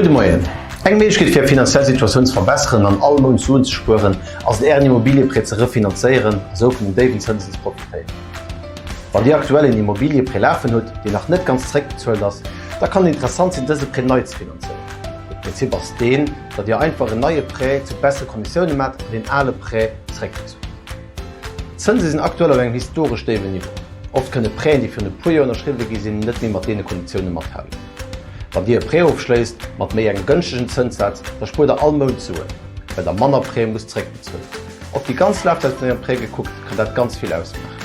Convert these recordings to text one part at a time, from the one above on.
Gudde Moien. Eng Méiglechkeet fir Är finanziell Situatioun ze verbesseren an all Mount Suen ze spueren, ass et Ären Immobilieprêt ze refinanzéieren a sou vun den déiwen Zënsen ze profitéieren. Wann Dir aktuell een Immobilieprêt lafen hutt, deen nach net ganz zeréckbezuelt ass, da kann et interessant sinn dëse Prêt nei ze finanzéieren. De Prinzip ass deen, datt Dir einfach en neie Prêt zu bessere Konditioune maacht an deen ale Prêt zeréckbezuelt. D'Zënse sinn aktuell op engem historesch déiwen Niveau. Oft kënne Prêten, déi virun e puer Joer ënnerschriwwe gi sinn, net méi mat deene Konditioune mathalen. Wann Dir e Prêt ofschléisst mat méi engem gënschtegen Zënssaz, da spuert Der all Mount Suen, well Der manner Prêt musst zeréckbezuelen. Op déi ganz Lafzäit vun Ärem Prêt gekuckt, kann dat ganz vill ausmaachen.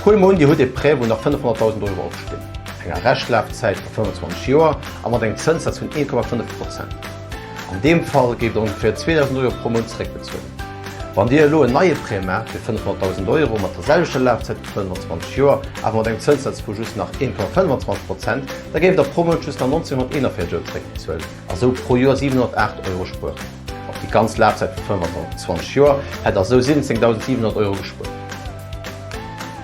Huele mer un, Dir hutt e Prêt, wou nach 500.000 Euro opstinn, enger Reschtlafzäit vu 25 Joer a mat engem Zënssaz vun 1,5 Prozent. An deem Fall géift Der ongeféier 2.000 Euro pro Mount zeréckbezuelen. Wann Dir elo en neie Prêt maacht fir 500.000 Euro mat der selwechter Lafzäit vu 25 Joer, awer mat engem Zënssaz vu just nach 1,25 Prozent, da géift Der pro Mount just nach 1.941 Euro zeréckbezuelen a sou pro Joer 708 Euro spueren. Op déi ganz Lafzäit vu 25 Joer hätt Der sou 17.700 Euro gespuert.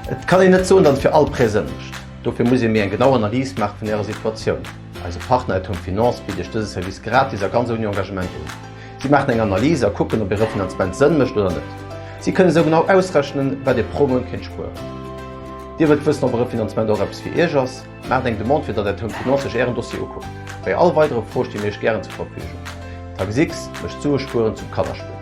Et kann een net soen, datt et fir all Prêt Sënn mécht. Dofir muss ee méi eng genau Analys maache vun Ärer Situatioun. Eise Partner at Home Finance bitt Iech dëse Service gratis a ganz ouni Engagement un. Si maachen eng Analys a kucken, ob e Refinanzement Sënn mécht oder net. Si kënnen esou genau ausrechnen, wat Dir pro Mount kéint spueren. Dir wëllt wëssen, ob e Refinanzement och eppes fir Iech ass? Maacht eng Demande, fir datt at Home Finance sech Ären Dossier ukuckt. Bei all weidere Froe sti mir Iech gären zur Verfügung. Taxix mécht Suespueren zum Kannerspill.